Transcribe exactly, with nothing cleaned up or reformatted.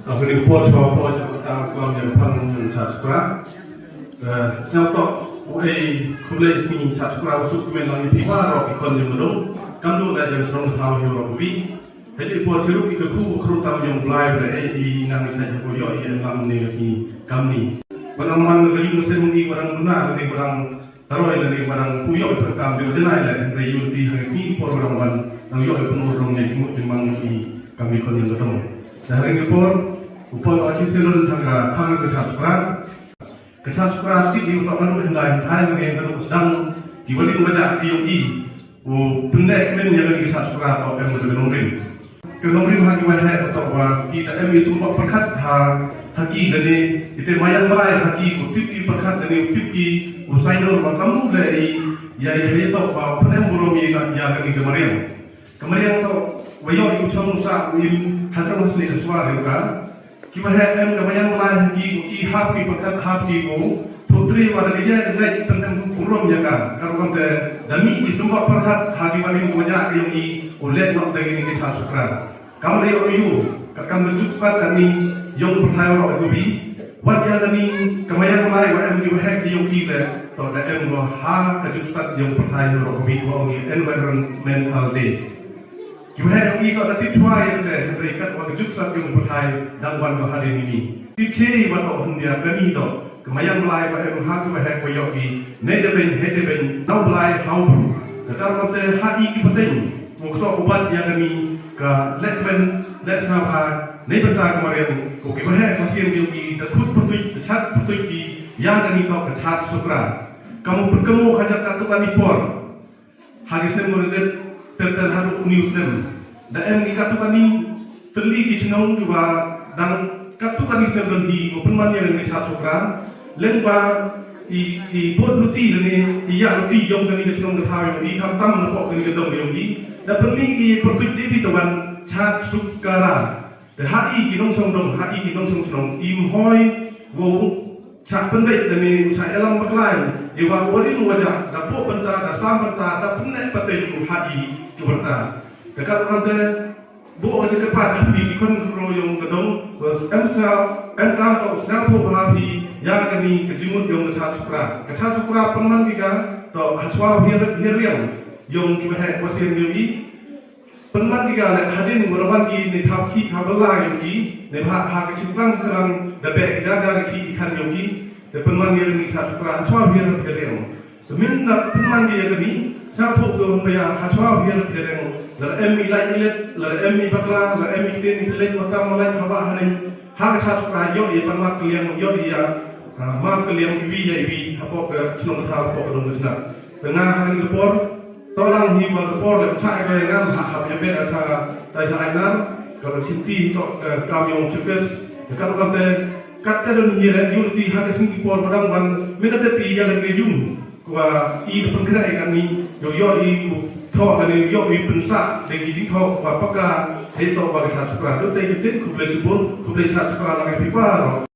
Aku ni por chwa por chwa ta kuam yang pang yang cha sukra. Sñiaw tok u ei khublei sngi cha sukra u suk kmen lang ïa phi baroh ki khon jong ka dong. Kam dei la jong shnong thaw hi baroh hi. Hynrei por chi ruh ki kyrkhu u khruh tam jong Blai ba ei i nang i sa jong u ïoh i em lam ne ka sngi kam ni. Ba nang man ka ïing ka sem i ba nang duna ne ba nang taroi lane ba nang pynïoh ïa ka kam dei ba janai leh, hynrei ïoh ti ha ka sngi por ba nang wan nang ïoh ïa ka pynurlong ne ki mut ki mang ki kam ki khon ïa ka dong. Te ha ka por u poi ba ki selon jong ka phang ka cha sukra. Ka cha sukra stik ïa u tok nanu hyndai hyndai lane ka dok sdang ki wali ka wajah ki ïoh i u pyndeh kmen ïa ka cha sukra tok em ka nongrim. Ka nongrim ha ki waheh tok ba ki da em i sum bok pyrkhat ha ha ki lane ite mayan bai ha ki u tip ki pyrkhat lane u tip ki u sainor ba kam u le i ïa i tok ba u pynem burom ïa ka ïa ka ni ka mariang. Ka mariang tok wa ïoh i u chong u sah u im ha ka masni ka swa ri ka. Ki waheh em ka mariang lai ha ki ko ki hap ki pyrkhat hap ki ko putri wa da ka ïa ka ngai tang kan burom ïa ka. Ka rukom te da mi ki sum bok pyrkhat ha ki mariang ko ja ka ïoh i u leh nok da ki ni ki cha sukra. Kam dei ïoh ïa u, ka kam da juk spat kani ïong pyrthai waroh ïa u bi. Wat ïa kani ka mariang lai wa em ki waheh ki ïong ki le, to da em wa ha ka juk spat ïong pyrthai waroh ïa u bi wa ong ïa Environmental Day. Ki waheh ïong ki to da tip chwa ïa se, hynrei kat wa ka juk spat ïong pyrthai dang wan wa ha dei ni ni. Tip che wa to hyndia kani to, ka mariang lai wa em ha ki waheh wa ïong ki, ne da ben, he da ben, nau lai, hau bru. Da kar wa te ha i ki pateng, wa kso u bat ïa kani, ka leh ben leh sngewbha nei bynta ka mariang ko ki waheh ka sien ki da khut pyrtuit da chat pyrtuit ki ïa kani ka ka chat sukra. Ka mut pyrkhat ka tu kani por ha ki snem mo rit ter ter haduh uni u snem da em ki ka tu kani tylli ki chnong ki ba dang ka tu kani snem don hi ko pynman ïa kani ka chat sukra. Leng ba i i bot luti lane i ïa luti ïong kani ka chnong ka thaw ïong i khamtam na pok kani ka dong ïong i. Da pynmih ki pyrtuit dei phi tawan chat sukra. Te ha i ki nongchong dong ha i ki nongchong chnong i mhoi wow chah pynbeit lane u chah ïalam bakla i wa u rim u wajah da pok bynta da sam bynta da pynneh pateng u ha i ki bynta. Te kat kante Bo ka jingkyrpad ha phi ki khun khynroo ïong ka dong, em sngap, em kam to sngap to ha phi ïa kani ka jingmut ïong ka chat sukra. Ka chat sukra pynman ki ka to ha chwa phi rit phi riang ïong ki waheh wa sien ïong ki. Pynman ki ka leh hadien wa la wan ki ne thap ki thap la ïong ki ne ha ha ka jingklang jingklang da beh ki jaka ki ki khan ïong ki. Te pynman ïa kani ka chat sukra ha chwa phi rit phi riang. Te mynta pynman ïa kani, sa phuh ka hynrei ha chwa phi rit phi riang. Lada em i lait i let, lada em i bakla, lada em i ktien i tlet, matam malait haba haneng. Ha ka chat sukra ïoh ïa pan map ka liang, ïoh ïa, ah, map ka liang iwi ïa iwi, hapoh ka chnong ka thaw, hapoh ka dong ka shnat. Te nga ha kani ka por, to lang hi wa ka por leh chah ïa ka ïa ngam, ha ha ïa beh ha chah, tai sa ai nar, ka ba chinti to, eh, kam ïong chipes. Te ka ba te, kat te don hi re, ïoh ti ha ka sngi ki por ba dang ban, mynta te pi ïa la ka ïung. Kwa i da pynkhreh kani, ïoh ïoh i u thoh kani, ïoh i pynsah, dei ki jingthoh kwa paka, hei thoh wa ka chat sukra. Ïoh te ki tin, khublei shibun, khublei chat sukra la ka pipa.